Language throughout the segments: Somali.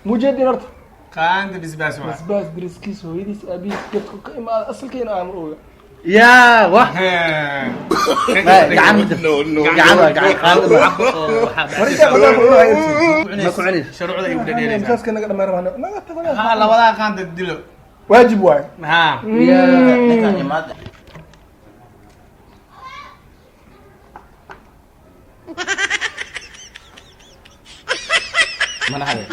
Mujeedin horta. Qaanda bisbaas waa. Basbaas dariskiis, hooyadiis, aabihiis, geedku ka imaada, asalkeena aan oga. Yaa wah, gacan gacan waa gacan qaando. War intaa qadaan ku cunaya. Ma ku cunaysa? Shuruucda ay u dhadheeraysaa. Basbaaska naga dhammaan rabaa, naga tago. Ha, labadaa qaanda dilo. Waajib waaye. Ha. Yaa. Ninkaan imaada. Mana hade?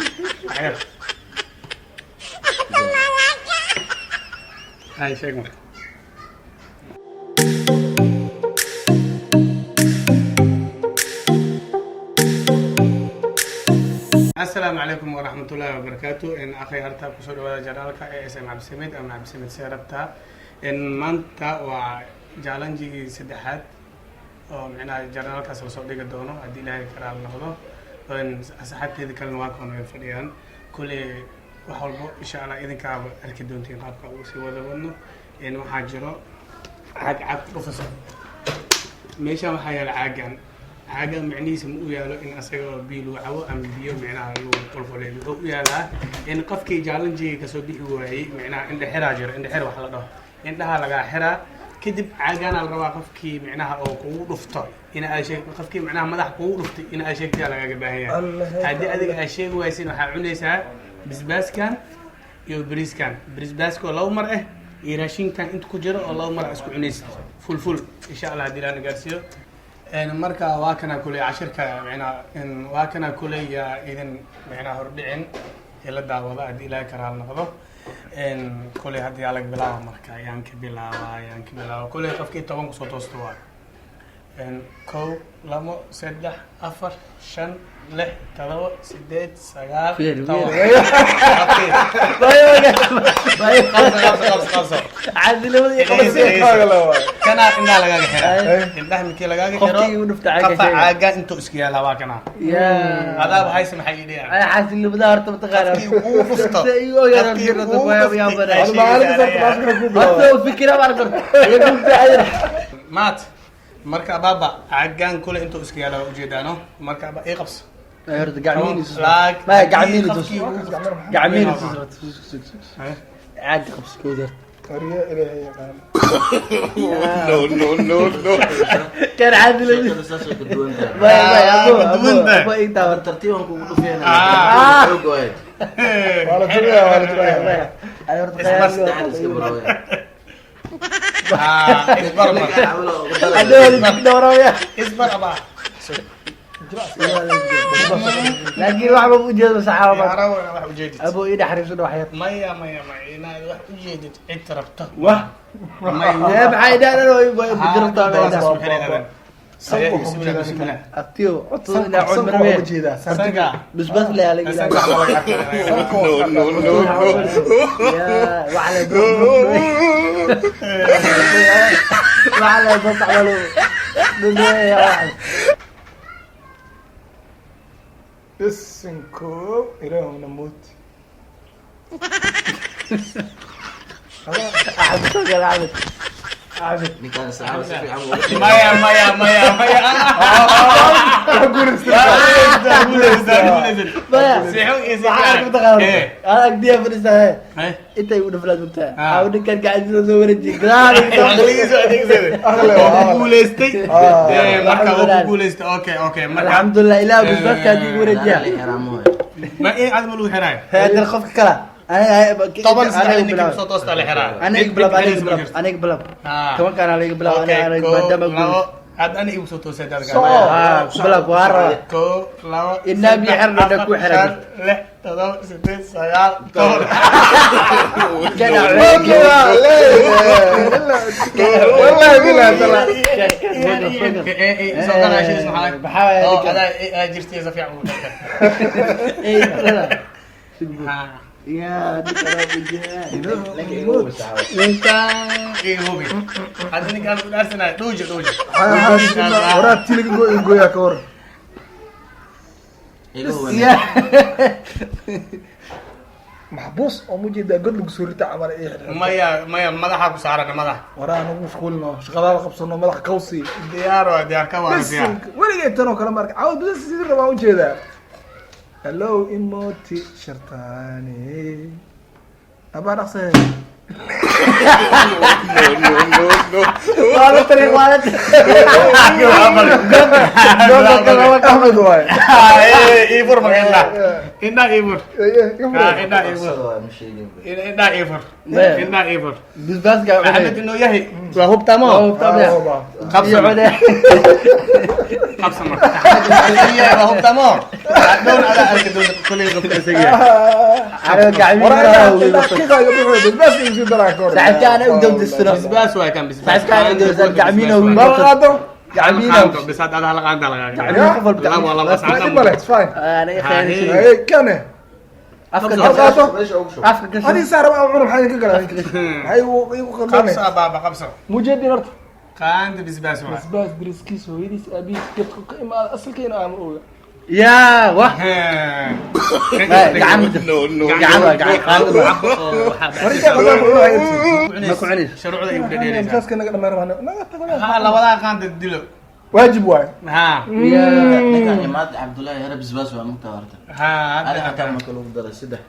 Hay, sheeg marka. Asalaamu calaykum waraxmatullaahi wabarakaatu. In akhay harta kusoo dhawaada janaalka ee SM Cabdisamed ama Cabdisamed see rabtaa. In maanta waa challenge-gii saddexaad oo micnaha janaalkaas lasoo dhigi doono haddii Ilaahay karaal noqdo. In asxaabteeda kalena waa koon way fadhiyaan. Kuley wax walbo insha Allah idinkaaba arki doontiin qaabka uu sii wada wadno. In waxaa jiro caag, caag ku dhufasa. Meeshaan waxaa yaala caagan. Caagan micnihiisa ma u yaalo in asaga oo biyo lagu cabo ama biyo micnaha lagu qolqolay. Wuxuu u yaalaa in qofkii challenge-ga kasoo bixi waayey, micnaha indha xiraa jiro, indha xir wax la dhaho, indhaha lagaa xiraa. Kadib caagaana la rabaa qofkii micnaha oo kugu dhufto in aa sheeg, qofkii micnaha madax kugu dhuftay in aa sheegtay lagaaga baahan yahay. Allah. Haddii adiga aa sheegi waysin, waxaa cunaysaa bisbaaskan iyo bariiskan, brisbaaska oo laba mar ah iyo raashinkan inta ku jiro oo laba mar isku cunaysid full full, insha Allah haddii ilaana gaarsiiyo. Marka waa kana kuley cashirka micnaha waa kana kuley yaa idin micnaha hordhicin ila daawada haddii Ilaahay karaal noqdo. Kuley hadda yaa laga bilaaba? Marka yaan ka bilaabaa, yaan ka bilaaba. Kuley qofkii 10 kusoo toosto waa kow, labo, saddex, afar, shan, lix, todoba, sideed, sagaal, Fiir, 10. Fiir. Qabso, qabso, qabso, qabso. Caadilamada iyo qabasada. Kana indhaha lagaaga xiraa, indhaha mikii lagaaga xiro. Qofkii igu dhufta caaga qafa sheega. Caaga intuu iska yaalaa waa kana. Yaa. Adaaba hayse, maxay ii dhiyaa? Ay, xaasilnimada horta mataqaana. Qofkii kugu dhufto. Se igu ogaadaan Qofkii jirro kugu dadku waa yaa dhuftay. badan. Hada maalin kasta baaska ku bilaabo. Horta uu fikira baan qorta. Iga dhufta ayar. Maat marka baaba caagaan kule intuu iska yaalaa waa ujeedaano. Marka aba ii qabso. Ay, horta gacmihiin isu. Laag. Maya, gacmihiin isu. Qofkii kugu dhufto. Gacmihiin isu. Caaga qabskooda horta. Ariya Ilaahay yaqaan. No, no, no, no. Kan caadilamada. Sheekadu saas way ka duwan tahay. Maya, maya, Ah, abo, ka abo, duwan tahay. abo, intaa horta. Tartiiban kugu dhufeena. Ah. Xoog waaye. Waa la jabaya, waa la jabaya. Maya, ay, horta Isbar khiyaar Saddexda iska barooya. Ah, isbar marka. Hadhow wada jig dhowraaya. Isbar abaa. Laakiin waxba u jeedo saxaaba. Yaa rabo wax ujeedid. Abo, ii dhaxariiso dhawaxyar. Maya, maya, maya, inaad wax ujeedid cid rabto. Wah. Maya. Ee, maxay dhahdeen oo igu jirtaa meesha. Abtiyo, codso inaa cod Sanka waa marmee. ujeedaa. Sanka. Basbaas la yaala ilaa. Sanka. No, no, no, no. Yaa, waxa la waxa la soo socdo. Dhudheeya waxa. Isinko Ilaahuna muut. Axmed soo gala, Axmed. Axmed. Ninkaan saxaaba si fiican ugu Maya, maya, maya, maya. Maya. Waxaa arag mataqaana. Aan agdiya fadhiistaa, hee. Intay igu dhaflaad mugtaa. Ah. Aa, ninkan gacantiisa soo wareejiyay. Gadaal iga soo Guuleystay Ah. marka, wuu ku guuleystay. Okay, okay, marka Alxamdulillah, Ilaah basbaaska haddii igu wareejiya. xiraamo. Ma in aad ma lagu xiraayo? Hee, haddana qofka kale. Aniga 10 saddex aniga ninka bilaab. kusoo toosta la xiraa. Aniga bilaab, aniga bilaab, aniga bilaab. Ah. 10-kaan aniga bilaab, Okay, aniga kow, maadaama labo, guul. hadda ani igu soo toosay dadka. Soo. Ah, ku bilaab, waa rabaa. Kow, labo, Inaa biyo saddex, xirna, afar, ku xiran. shan, lix, todoba, sideed, sagaal, 10. Wallahi billahi taala. Soo galaa shil isma xalay. Maxaa waaye Oo, ninkan? adaa jirtay si fiican ugu dhaqan. Ey, brother. Ah. Yaa, ninkan waa bujiyaa. Ninkan iga hubi. Hadda ninkaan u dhaarsanayo, dhuuji, dhuuji. Waraa tiliga gooy gooyaa ka war. Iga huban. Yaa. Maxbuus oo mujeedaa god lagu soo rita camal ee xidhan. Maya, maya, madaxa ku saaran madax. Waraa nagu mashquulino, shaqadaada qabsano, madax kawsi. Diyaar waa diyaar ka waa diyaar. Bisinka weligay tan oo kale marka cawd bis sidii rabaa ujeedaa. Hello imoti shartaani. Abaa dhaqse. Waa la tariiq, waa la Axmed waay. Ii fur marka indhaha. Indhaha ii fur. Indhaha ii fur. Waa ma sheegin. Indhaha ii fur. Indhaha ii fur. Basbaaska Axmed inuu yahay waa hubtamo. Qabso. Qabso marka. Axmed inuu yahay waa hubtamo. Hadhown adaa arki doonta koley qofka isaga yahay. Saaxiibka ana u dawdistiro. Bisbaas waay kan bisbaas. Saaxiibka ana u dawdistiro, gacmiina u gacmiina. Bis hadda adaa la qaanta lagaa. Gacmiina qof walba. Labo labo saacad. Ana i khayr. Afka gasho. Meesha ugu shub. Afka gasho. Qabso abaaba qabso. Mujeedin horta. Qaanta bisbaas waay. Basbaas dariskiisa hooyadiis aabihiis geedku ka imaada asalkeena aan oga. Yaa wah. Gacan gacan waa gacan qaando. Ma ku cunayso. Shuruucda ay u dhadheeraysaa. Basbaaska naga dhamaan rabaa. Naga tago. Ha labadaa qaanta dilo. Waajib waay. Ha. Yaa Ninkan Imaad Cabdullaahi Yare bisbaas waa mugtaa horta. Ha. Adi xataa marka lagu daray saddex.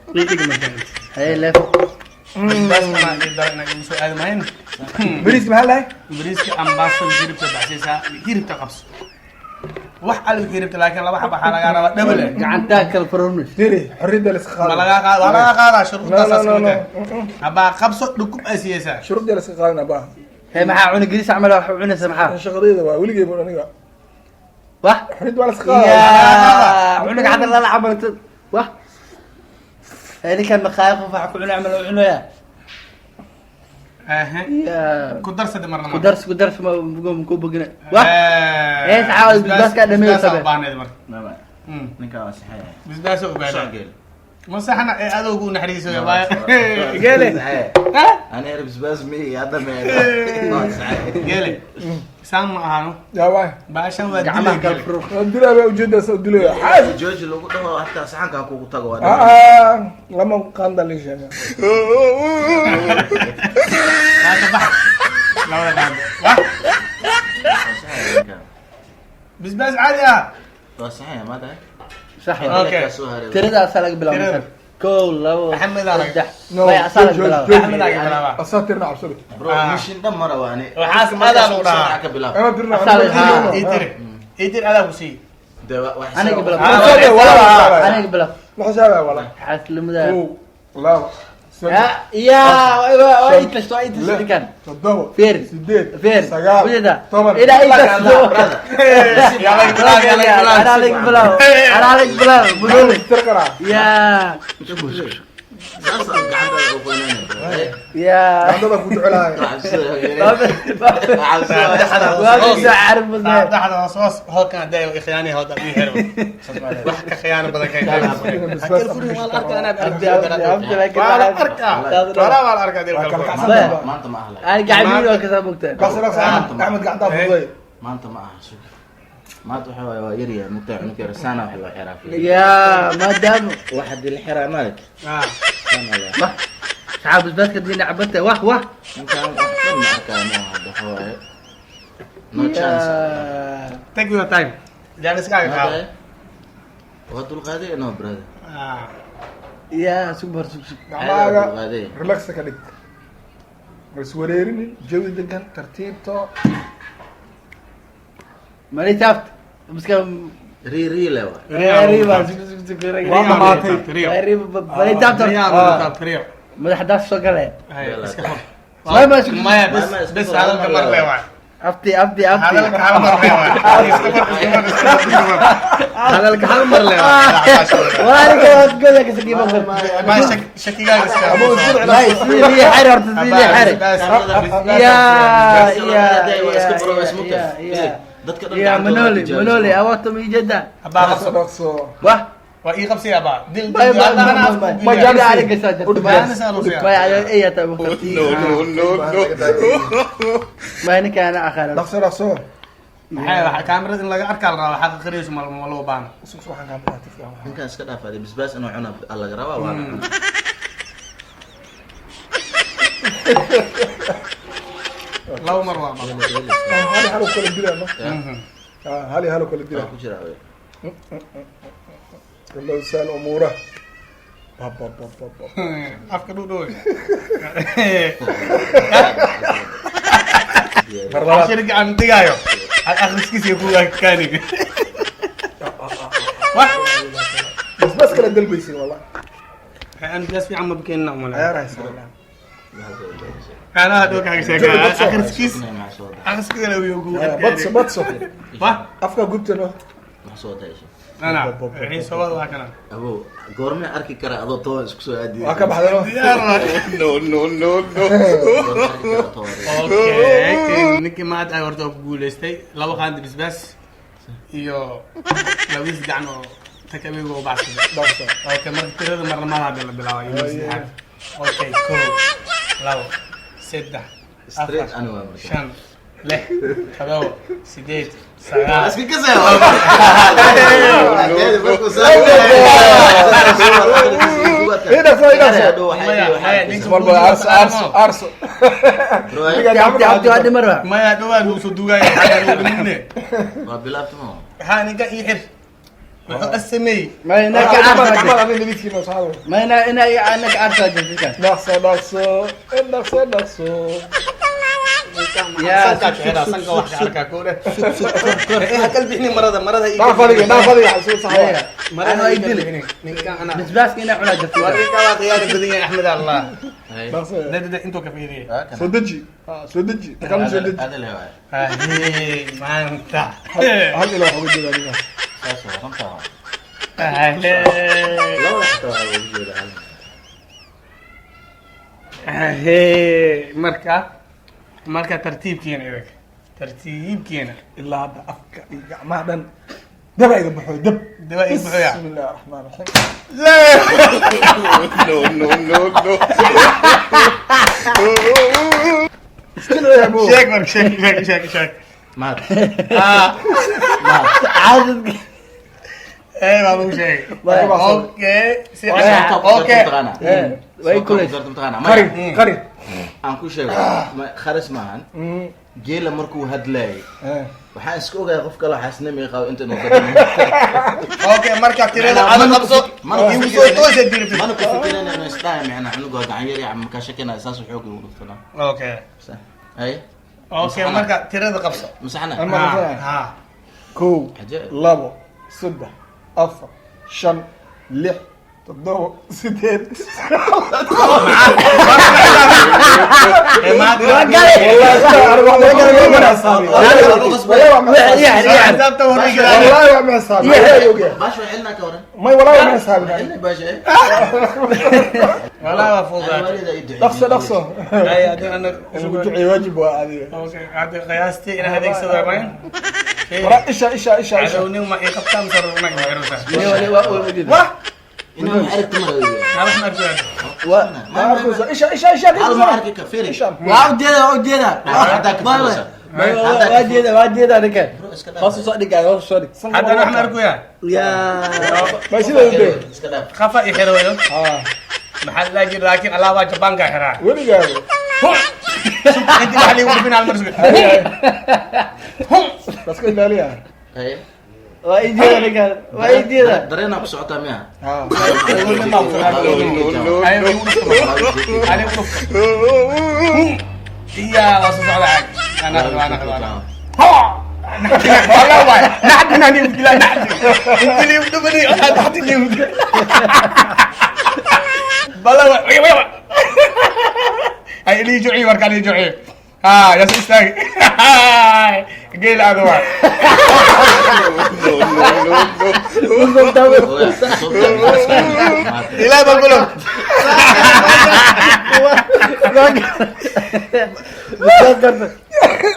Hey lef. Bisbaas ma ii daro inaa igu soo aadi maayn. Bariis maxaa lahay? Bariiska ambaasada hilibka baxsaysaa hilibka qabso. Wax aligu hilibta laakiin laba xaba waxaa lagaa rabaa double. Gacantaa kala farormis. Diri xorriyadda la iska Ma qaado. lagaa qaada waa lagaa qaadaa No, shuruudaasaas no, no, kamid no. ah. Abaa qabso dhukub ay siiyeysaa. Shuruudda la iska qaadana baa. Hey maxaa cuni gariis camal wax u cunaysa maxaa? Shaqadayda waa weligay buu aniga. Wah. Xorriyadda waa la iska qaadaa. Yaa cunuga hadda lala camal wah. Hey ninkan maqaayad qof waxa ku cunay camal u cunaya. Aha. Yaa Ku darsada marna. ku dars ku dars ma ku bogina. Wah. Ee saxaa bisbaaska dhameeyo Bisbaas sabe. u baahneed marka. Mama, ninkan waa saxaya. Bisbaas u baahneed. Soo geel. Ma saxna ee adowgu u naxariiso baaya. Geele. Ha? Ani yare bisbaas mi hadda me. Waa saxaya. Geele. Saan ma ahaano. Yaa waay. Baashan waa Gacmaha dilay kala geele. furur. Waa dilaa baa ujeedaa soo dilaya. Xaas. Jooji lagu dhaho hataa saxanka kugu tago waa Ah, lama qaanda la sheega. Maanta bax. Labada qaando. Wah. saxaya ninkan. Bisbaas caadi ah. Waa saxaya ma tahay? Sax. Okay. Soo haray. Tirada asaa laga bilaabo. Tirada. Kow, labo, Axmed aa laga- saddex. No, Maya asaa laga joog, bilaabo. joog. Axmed aa laga bilaabaa. Asaa tirna cabsada. Bro, mishin dhan mara waa ani. Waxaas adaa lagu dhahaa. Ka bilaab. Ana tirna. Asaa la- Ha, ii tiri. Ii tiri adaa ku sii. Dee waa Aniga bilaab. Ah, Walaa. Aniga bilaab. Ma xisaabaya walaa. Xaaslimada. Kow, labo, saddex, Yaa waa ii tashto, waa ii tashto lix, ninkan. toddoba, Feer. sideed, Feer. sagaal, Ujeeda? toban. Ilaa ii tashto. Yaa laga bilaab, yaa laga bilaab. Anaa laga bilaabo. Anaa laga bilaabo. Budoole. Tir karaa. Yaa. Saas aan gacantaada u qoynayna, bro. Yaa. Gacanta ku ducelahay. Waa soo carif badnaa. Saddexda hoos hoos halkan hadday i khiyaanay hawda ii xiro. Wax ka khiyaano badan ka Bisbaas furin waa la arkaa anaa Abdi, abdi, abdi, laakiin waa la arkaa. Walaa waa la arkaa dil Waa kala kale. kacsan. Maanta ma aha laakiin. Ani gacmihiina waa kasaa bogtaa. Dhaqso, dhaqso. Axmed gacanta fududay. Maanta ma aha sug. Maanta waxa waaye waa yaryahay mugtaa cunug yar saana wax loo xiraa fiiri. Yaa maadaama Wax haddii la xiraa maalik Ah. saana loo wah saxaab basbaaska diina cabata wah wah. Ninkan wax dhan ma arkaayo ma aha hadda waxa waaye. No chance. Yaa. Take your time. Jaaniskaaga Ma qaado. tahay? Waa dulqaaday no brother. Ah. Yaa sug bar sug sug. Gacmahaaga Dulqaaday. relax ka dhig. Ha is wareerinin, jawi degan, tartiibto. Mali taft. Miska Rii rii le waa. Riba sug sug sug. Waa dhamaatay. Riba mali taft. Riyo, riyo. Madaxdaas soo galay. Hay, iska fur. Maya, ma isku- Maya, bes Maya, isku bes fur. hadalka mar le waay. Abti abti abti. Hadalka hal mar le waay. Iska fur, iska fur, iska fur, iska fur. Hadalka hal mar le waay. Walaalka waad goda ka sakiiba. Baa shakigaaga iska. May sidii xari horta sidii xari. Yaa yaa yaa. Dadka dhan yaa gacantooda manoli tijaabisa. manoli awato mi jeda. Abaa Dhaqso, qabso. dhaqso. Wah. Waa ii qabsi abaa. Dil Bay dil. bay Hadda anaa bay. afku Ma geliya. jaanis Adiga saa jirta. Jaanis aan u siiyaa. May ay taa waqti. May ninka ana aqaan. Dhaqso, dhaqso. Maxay waxa kaamirada in laga arkaa la rabaa xaqa qariyayso ma ma loo baahna. Sug, sug, waxaan kaa maqlaa tifka. Ninkan iska dhaafaaday bisbaas inuu cuna laga rabaa waana cuna. Laba mar waa maqan. Hal hal oo kala dilaa, no? Ah, hal iyo hal oo kala Waa dilaa. ku jiraa wey. Allahu sahal umuura. Ba ba ba ba ba. Afka dhudhow. Mar labaad. Cashirka aan dhigaayo ad akhriskiisa ku kaaniga. Wah. Basbaas kala dalbaysin wallah. Aan bilaas fiican ma bikeenna umala. Ciyaar haysa wallah. Anaa hadhow kaaga sheegaa akhriskiis, akhriskiisa la wiyo ku. Badso badso. Wah. Afka gubtano. Ana wixii soo wada waa kana. Abow, goormee arki kara adoo toban isku soo aadiyay? Waa ka baxdano. Diyaar waa. No, no, no, no. Goormee arki kara toban? Okay, ninkii maanta ay horta oo ku guuleystay laba qaandi bisbaas iyo labadiis gacan oo takabiga u bacsaday. Dhaqso. Okay, marka tirada marna maada hadda la bilaabay iyo saddexaad. Okay, 1, 2, 3, Straight 4, ani waa marka. 5, 6, 7, 8, 9. Iska kasaya. Idhafo, idhafo. Maya, ninka Walba arso arso arso. Abti abti waa dhimar waa. Maya, dhawaan uu soo duugaya xagga uu dhimne. Waa bilaabtamo. Waxaa ninka ii xir wuxuu asameeyey. Ma inaa ka Gacmaha carfa. gacmaha adin nabidkiina saxaabo. Ma inaa inaa ka carfa jirta. Dhaqso dhaqso dhaqso dhaqso. Yaa, sankaa ku xiraa, sanka wax ka arkaa koo dheh. Eh, ha kala bixinin marada, marada ii Dhaaf adiga, dhaaf adiga xasuus saxaabo. marada Anaa ii kala idili. bixinin. Ninkan ana Bisbaaska inaa cunaa jirta. waa ninkan waa khiyaano badan yahay Axmed Allah. Dhaqso. Da intuu ka fiiriyay. Soo deji. Ah, soo deji. Takallum soo deji. Ahee, maanta. Hal ilaa waxa uga jeeda aniga. Ahee. Ahee, marka tartiibkeena idag tartiibkeena. Ilaa hadda afka iyo gacmaha dhan daba iga baxo dab. Daba iga baxoya. Bismillahi raxmaani raxiim. No, no, no, no. Sheeg marka, sheeg sheeg sheeg sheeg. Mahad. Ah. Mahad. Caadadka. Eh, waa lagu sheegay. Waa. Okay, si Waa. okay. Way kulay. Qari qari. Aan ku sheego, kharis maahan. Geela markuu hadlayay waxaan iska ogahay qof kale xaasnami qabo inta inuu ka Okay, marka tirada aad qabso. Igu soo toosa dirtid. Mana ku fikirayna inuu isdhahay micnaa cunuga waa gacan yar iyo ma ka shakinaya saas wuxuu ugu dhuftanaa. Okay. Sax. Hay. Okay, marka tirada qabso. Masaxna. Ama qabsanaya. Ha. 1, Cajaa'ib. 2, 3, 4, 5, 6, 7, 8. Eh, maad. والله ما حسابي. xisaabta wareegaya. والله ما حسابي. Baasha waa cilnaa ka waran. ما والله ما حسابي. Cilni baasha eh. Walaa waa fududaatay. Waalida ii duceeyey. dhaqso dhaqso. Ay, hadii ana Ugu duceey waajib waa adiga. Okay, hadii qiyaastii inaan adeegsado mayn. Wara isha isha isha isha. Cadownin ma ii qabtaa mise runa ima xirusa? Waa waa. Wah! Inuu ma aragti mar ogeey. Naa wax ma arko. Waa. Ma arkaysa isha isha isha. Hal ma arki ka fiiri. Isha. Waa ujeeda, waa ujeeda. Haddaa ka fiirsa. Waa jeeda, waa jeeda ninkan. Bro, iska dhaaf. Hoos u soo dhig, hoos u soo dhig. Haddana wax ma arkoyaa. Yaa. Ma sida u dee. Iska dhaaf. Qafa i xirooyo. Ah, Maxaa la jira laakiin alaabaa Jabaanka xiraa. weligaaga. Intii wax liigu dhufin hal mar sugi. Iska ilaaliya. Hay. Waa ii jeeda ninkan. Waa ii jeeda. Dareenaa ku socotaa miya? Ah. Ay, igu dhufto. Ay, igu dhufto. Iya, waa soo socda caag. Ana ana ana. والله واي نحن هني لا نحن انت اللي بدني انا تحت اللي بلا وي وي هاي اللي جوعي ورك اللي جوعي ها يا سيستاي قيل هذا واحد. No, no, no, no. الى بقول لك.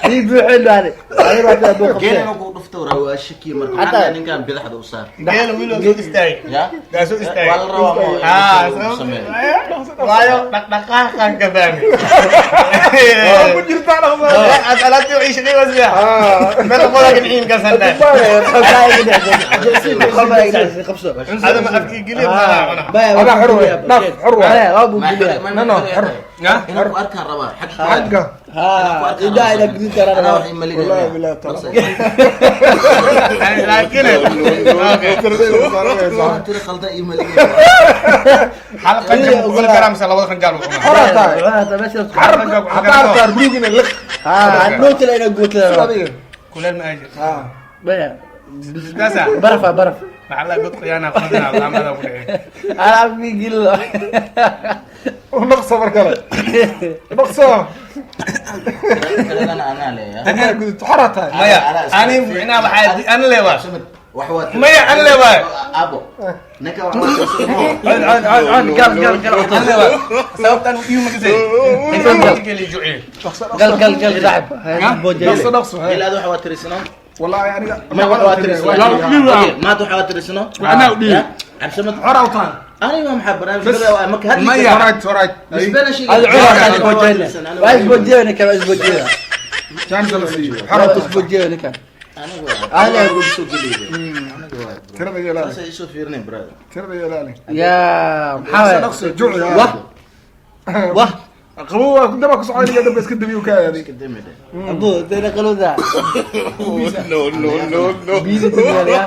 Ii buuxin baani. Adiga waa buu qabtay. Geela inuu ku dhufto waraa waa shaki marka. Hadda- Maxaa ninkan bidaxda u saar? قيل ويلو سو استاي Ya? لا سو استاي Waa la rabaa ma ها inuu sameeyo. waayo dhaqdhaqaaqan ka fahmi. Waa ku jirtaa dhaqso. alaabtii waxay shaqey wasbiya meel qodaa ganciin ka sandaan. Qolba iga dhacay, qabso. هذا ما afkii geliya ma cuna. Baya, Adaa xor waay. Dhaaf, xor waay. Baya, waa buu Ma- geliyaa. ma- No, no, xor. Inaan ku arkaan rabaa xagga. Xagga. Ha, idaa ila gudud Anaa karaa. wax ima Wallahi ligayaa. billahi taala. Laakiin okay. Waa tiri khaldan ima ligayaa. Hal qanjo ku cuni karaa mise labada qanjaal uu cunaa? Xoraa tahay. Carabka Hadaa artaa ruugina liq. Ha, dhulka ila gudud. Adiga. Kuleel ma ajir. Ha. Bisbaasa. Baraf baraf. Maxaa la god qiyaana qadina laamada ku dhacay. Alaab gil. Naqso mar kale. Naqso. Tiradana anaa leeyahay. Hadaa gudud xoraa tahay. Maya, ani micnaha waxaa ana leewaa. Wax waa tiri- Maya, ana leewaa. Abo. Ninka wax waa tiri- Cun cun cun gal gal gal. Ana leewaa. Sababtaan u dhiibo ma kasay. Intaan geli juciye. Gal gal gal saaxib. Naqso naqso. Geel aad wax waa tirisano? Wallahi aniga. Ma wax waa tirisano? Laba dhiib ah. Okay, maanta wax waa tirisano? Anaa u dhiibo. Ya, Cabsamad. Xoraa tahay. Aniga maxaa barnaamij waa marka hadli Maya. Alright, alright. Bisbana sheegay. Hada cun hada isboojeyna. Waa isboojeyna kan isboojeyna. Chance la siiyo. Xoraa Xoraa tahay. isboojeyna kan. Aniga Aniga waa soo geliyay. Aniga waa. Tirada ilaali. Saas ay soo fiirinay brother. Tirada ilaali. Ya, maxaa Naqso juci. Wah. Wah. Qabow waa ku daba ku soconaya dabka iska dabiyo ka aaday. Iska dami dheh. Abu, dena qaluda. No, no, no, no. Biida tigaaliya.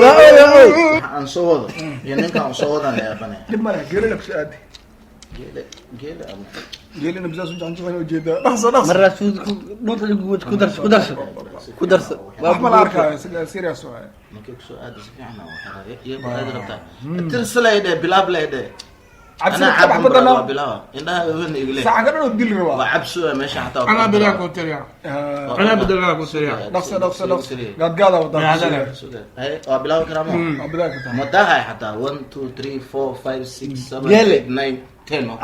Waa oy oy. Waxa aan soo wado iyo ninka aan soo wadan la yaabanaya. Dib ma leh geelina ku soo aaday. Geele geele ama Geelina bisaas u jacan jacan u jeedaa. Dhaqso dhaqso. Marra suud dhunta ku darso ku darso. Ku darso. Wax ma la arkaayo serious waaye. ninkay kusoo aada si fiican aan waxaa iyo aad rabtaa. Tirsalay dheh, bilaab lay dheh. Cabsida Anaa ka wax cabban badan. brother, waa bilaaba. Indhaha weyn igu leh. Saca ka dhan oo dil rabaa. Waa cabso meesha xataa. Anaa bilaan ku tiriyaa. Anaa bilaan ku tiriyaa. Dhaqso dhaqso dhaqso. Gaadgaada wadaa. Hay, waa bilaabi karaa ma? Waa bilaab kartaa. Ma dahay xataa 1 2 3 4 5 6 7 Geele. 8 9 10.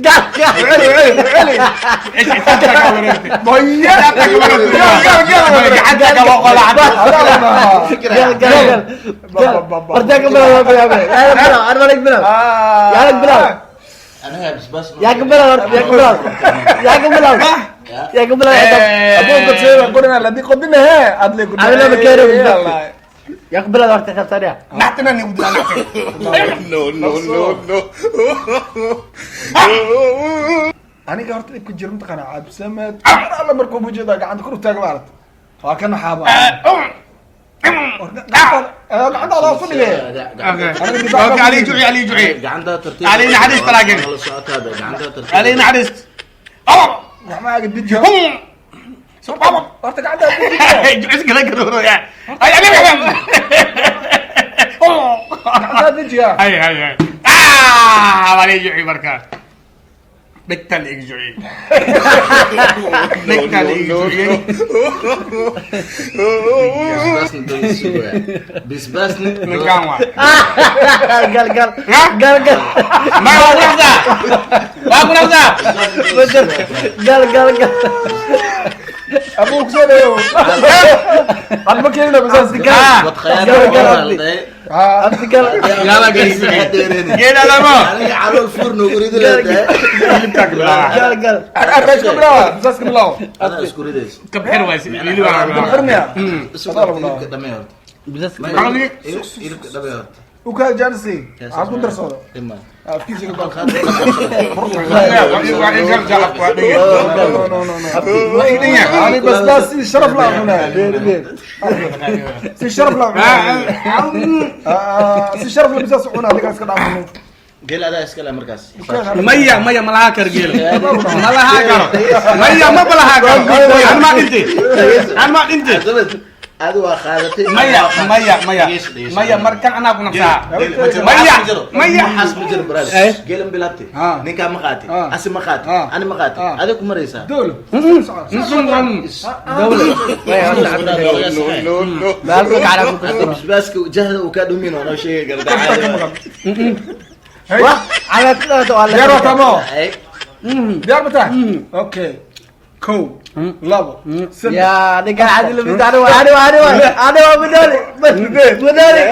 Gal gal. Celi celi celi. Boya. Gaal gaal gaal. Gacanta kala qola. Gal gal gal. Horta ka bilaw bilaw. Ya bilaw, arba bilaw. Ya bilaw. Anaga bisbaas. Ya ka bilaw, ya ka bilaw. Ya ka bilaw. Ya ka bilaw. Abuun qodseeda qorina la di qodina he adle ku. Adle ma keeno bisbaas. Ya ka bilaw horta xisaabtaniya. Naxtina ni udaa naxtina. No, no, no, no. Aniga horta dhibka jira mataqaanaa Cabdisamed alla markuu ujeedaa gacanta kor u taaga maaragta. Waa kan waxaaba. Gacanta ala hoos u dhigay. Okay. Okay, Ali juci, Ali juci. Gacanta tartiib. Ali naxariis talaagen. La socotaa be, gacanta tartiib. Ali naxariis. Gacmahaaga deji. Horta gacanta deji. Jucis kala garooro ya. Ay Ali. Gacanta deji ya. Ay ay ay. Ah, Ali juci marka. Dhegta la iga juci. Dhegta la iga juci. Bisbaasna dad sugaya. Bisbaasna Ninkaan waa. Gal gal. Gal gal. Ma waa ku naqsaa. Waa ku naqsaa. Gal gal gal. Abuu ku soo dhayo. Ad ma keenina bisaas. Wad khayaar Gal, gal, waa abdi. la dhahay. Abdi gal. Yala geli. Geela lama. Aniga calool fuur noogu ridi leedahay. Hilibkaa ka bilaaba. Gal gal. Arbash ka bilawa, bisaas ka bilawa. Adaa isku ridaysa. Kabxir waay si hilib baa laga bilaabaa. Xirmiya. Isku Adaa lagu hilibka dhamee horta. Bisas. Aqli- Hilibka dhamee horta. U kaa jaansi. Aad ku darsado. Dhima. Afkiisa ka baa. Waa in jal jalab waa dhigay. No no no no. Waa idin yahay. Ani basbaas si sharaf la cunaa. Si sharaf la cunaa. Si sharaf la bisaas cunaa adiga iska dhaafno. Geel adaa iska leh markaas. Maya maya ma lahaa karo geela. Ma lahaa karo. Maya ma lahaa karo. Aan ma dhintay. Aan ma dhintay. Cabdulad, adi waa qaadatay. Maya maya maya. Maya markan anaa ku naqsaa. Maya maya. Waxaas ma jiro brother. Geelan bilaabtay. Ninkaa ma qaatay. Asi ma qaatay. Ani ma qaatay. Adi ku maraysaa. Dowlo. Dawla. No, no, no. Baalka gacana ku kasto. Bisbaaska jahda uu kaa dhumin oo noo sheegi kartaa. Wah, cala ku waa la. Diyaar waa tamo. Ay, Diyaar ma tahay? Okay. Kow, labo, saddex. Ya, ninkaan cadi la mid ani waa ani waa ani waa ani waa madali madali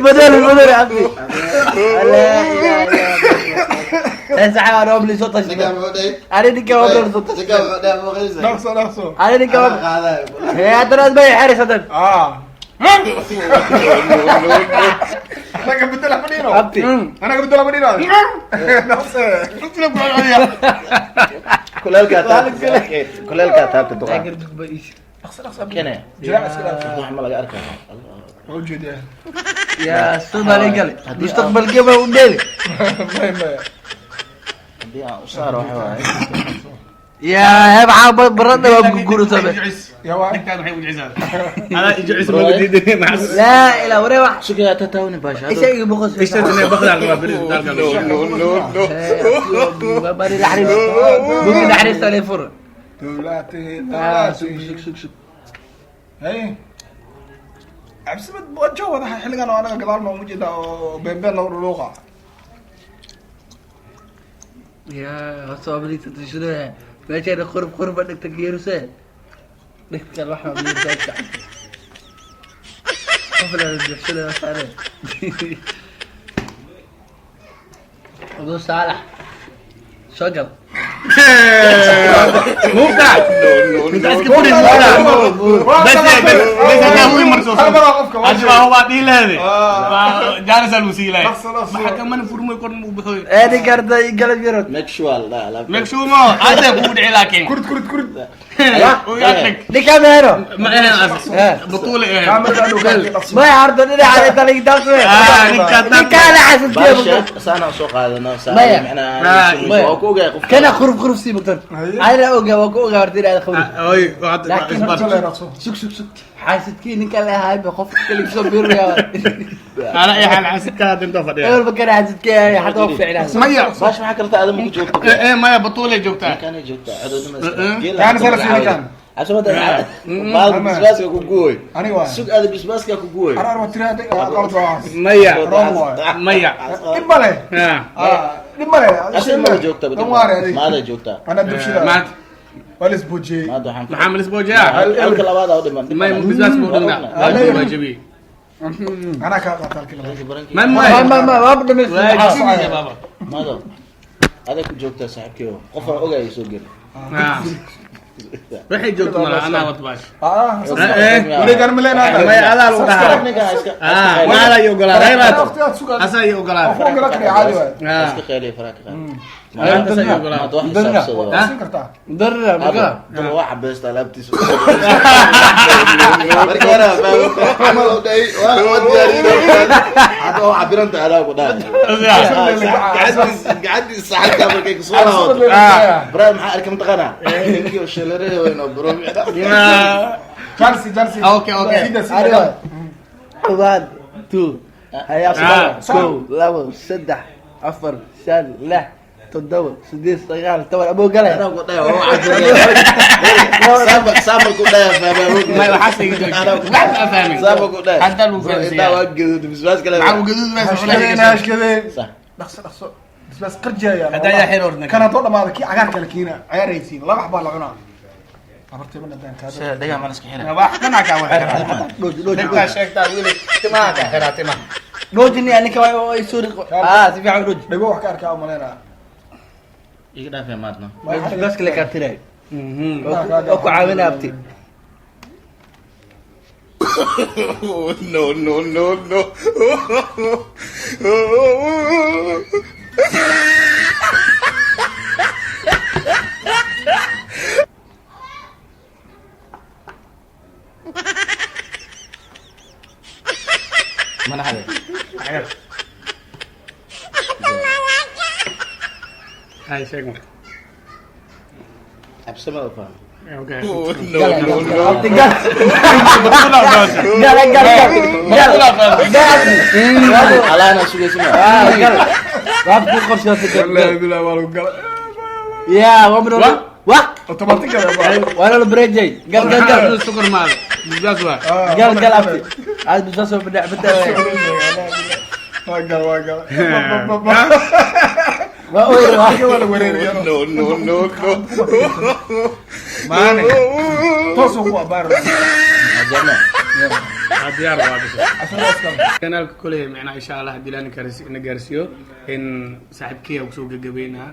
madali madali abdi. La saxa ana obli soo tash. ninkaa muxuu dhahay? Ani ninkaan obli soo tash. Ninkaa muxuu dhahay? Maqlaysaa? Dhaqso dhaqso. Ani ninkaan Anaa qaadayo. Hee, haddana aad bay xeris hadan. Ah. No, no, no. Anaga bedela fadhiino. Abti. Anaga bedela fadhiino. Nafse. Kuleelkaa taabta, kuleelkaa taabta duqa. Taageer dugba iis. Dhaqso dhaqso. Kene. Jiraac iska dhaaf. Wax ma laga arkaa. Waa ujeedaa. Yaa Soomaali gale. Mustaqbalkee baa u dheeli. Maya maya. Haddii aan u saaro waxa waaye. Yaa hebcaa baradha waa gurgurtabe. Yaa waa. Dhigtaan waxay u jicisaa. Adaa i jicis ma diidin. Laa ilaa waree wax. Sugaa tataawni baasha. Isha iga boqos. Isha inay baqdaa la bari isbitaalka. No, no, no. Bari naxariis. Bugi naxariis ale fur. Dowlaati Ah, sug dowlaati. sug sug sug. Hey. Cabsimad wajo wada xilligan oo anaga gadaal noogu jeeda oo beenbeen loo dhuluuqa. Yaa horta waa balita tashada. Meesha qurb qurb dhigta geeruse. Dhigta wax ma biyo. Qof la buuxsada sare. Abu Saalax. Soo gal. Muuqa. No, no, Inta iska furin muuqa. Bas bas bas hadaa hubi marso. Hal mar oo qofka waa Ajwa waa dhiileede. Waa jaaris al wasiilay. Nafso, nafso. Maxaa ka man furmay korn uu baxoy. Eedi garda galab yarod. Make sure la alaab. Make sure mo aad ku dhici laakiin. Kurid kurid kurid. Oo yaa tag. Ninka meero. Ma ahan as. Butuule eh. Kaamirada dhow ka dhaqso. Ma hardo dhinaca inta laga daaqsay. Ah, ninka Ninka la xasidkeeyo. Baasha saana soo qaadano saana Maya. macnaa Maya. waa ku ogahay qofka. Kana qurub qurub sii mugtan. Ayna ogaa waa ku ogaa horta inaad khabrid. Oy, waad Laakiin isbar. Dhaqso. Sug sug sug. Xaasidkii ninka la ahay ba qof kale soo biiraya. Ana ay xal xasidka hadda inta fadhiya. Ewer ba kana xaasidkii ay hadda waa ficnaa. Maya. Baasha maxaa kartaa aad ma ku joogto. Eh maya butuule joogtaa. Ninkaan joogtaa cododnima iska. Eh, Kaan sala sii ninkaan. Cabsimada baal bisbaaska ku gooy. Aniga waa. Sug aad bisbaaska ku gooy. Arar waa tiraada qalad waa. Maya. Wrong waay. Maya. Dhib male. Ah. Dhib male. Asal ma joogtaa. Dan waare adiga. Maada joogtaa. Ana dubshida. Maanta Waa la isbuujiyey. Maada waxaan. maxaa malis boojiyaa? Halka labaad aa u dhiman. May bisbaas buu dhignaa. Waa jabi. Anaa kaa qaata halkii labaad. Ma Ma ma. ma ma waa dhamaystiray. Waa jabi baba. Maado. Adag ku joogtaa saaxiibkeyga. Qof aan ogahay soo geli. Ah. Waxay joogto mala anaa wad baash. Ah, Eh, wareegan ma leenahay. May adaa lagu dhahaa. Ninkaan iska. Ah, maala iyo ogolaaday raad. Waqtigaad sugaa. Asaa iyo ogolaaday. Qof ogola kale caadi waay. Ah. Iska qeeliya faraha ka qaad. Maanta iyo ogolaaday. Maanta wax xisaabsado. Waa siin kartaa. Darra maka. Daba waa cabeesta alaabtiisa. Marka hore camal oo dhahay waa diyaariyay. Hadda oo cabiranta adaa ku dhahay. Gacantiisa saxanka markay kasoo laabato. Bro, maxaa arkay mataqaanaa? Ninkii oo sheelarada weyn oo bro. Chelsea, Chelsea. Okay, okay. Sida, sida. Ariwa. One, two. Hayaa Ah. kow, labo, saddex, afar, shan, lix, toddoba, sideed, sagaal, toban. Aboo galay. Anaa ku dhahay waa cabiraya. Saama ku dhahay fahmaa. May waxaas iga joogto. Wax ma fahmin. Saama ku dhahay. Hadda lagu fahamsiiyaa. Intaa waa gaduud bisbaas kale. Maxaa u gaduud baa Hashkadeen, hashkadeen. Sax. Dhaqso, dhaqso. Bisbaas qarjaya. Hadda ayaa xeer ordna. Kan haddoo dhamaado kii cagaarka la keena ciyaaraysiin. Laba xabaa la cunaa. Abartay ma dhadaan kaada. Dhagaa ma iska xiraa. Wax kana ka wada. Dhooji, dhooji, Ninka sheegtaa wili timaha ka xiraa timaha. dhooji ni ninka waa ay suuri. Ah, si fiican dhooji. Dhago wax ka arkaa u malaynaa. Iga dhaafay maadna. Bisbaas kale kaa tiray. Oo ku caawinaa abti. No, no, no, no. Mana hade? Hay sheeg marka. Cabsimada faham. Okay. No, no, no. Abti gal. Gal, gal, gal. Gal. Gal. Alaana sugaysa ma. Ah, gal. Waa ku qorshe gal. Wallaahi bilaa waa lagu galay. Yaa, waa mar wah. Automatic ah. Waa la breejay. Gal, gal, gal. Sukar maal. Bisbaas waa. Gal, gal abti. Aad bisbaas oo bidhac bidhac. Waa gal, waa gal. Waa oyr waa. Waa la wareeriyaa. No, no, no, no. Maane. Toos ugu abaar. Ajarna. Diyaar waa bisha. Asagoo iska. Kanaalka koley macnaha insha Allah haddii ilaahay na gaarsiiyo in saaxiibkey aan kusoo gagabeynaa.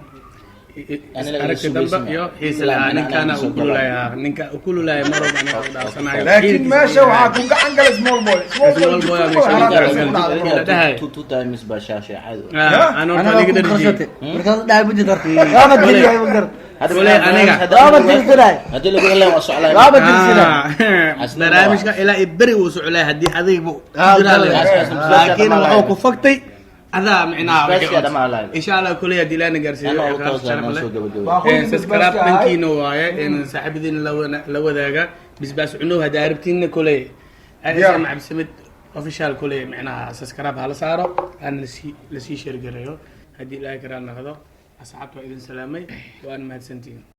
Anila Aragti isu dambe sugaysa. iyo xiisa Ilaa lahaa. anaa Ninkaana soo uu kululaya, ninka uu kululaya marwalba aniga u dhaafsanayo. Laakiin meesha waxaa ku gacan galay small boy. Small boy. Small boy aa meesha Small boy ku gacan dhacday. galay. Dhahay. Two times baa shaashay caadi. Ah, aan horta Anaga liga ku dharjiyey. qarsatay. Markaas dhahay ma jirto. Waaba tiriyay ma garad. Hadda Walahi aniga. Waaba tirsanay. Haddii lagu helay waa soclaa. Waaba tirsanay. Ah, barnaamijka ilaa iyo beri wuu soclaa haddii adaygu Ah, jiraan. ah, Laakiin ah, wuxuu ku faktay adaa micnaha Basbaaska wixii dhammaan lahayd. Insha Allah kuley haddii ilaahna gaarsiiyo Anaa waxay u qaar toosaa sharaf noo leh. soo gabagabay. Baaquli Subscribe basbaaska ahay. dhankiina waaye in saaxiibadiina la wadaaga bisbaas cunow haddaa rabtiinna kuley Yeah. SM Cabdisamid Official kuley micnaha subscribe hala saaro, hana lasii share gareeyo haddii Ilaahay karaal noqdo. Asxaabta waa idin salaamay, waana mahadsantihiin.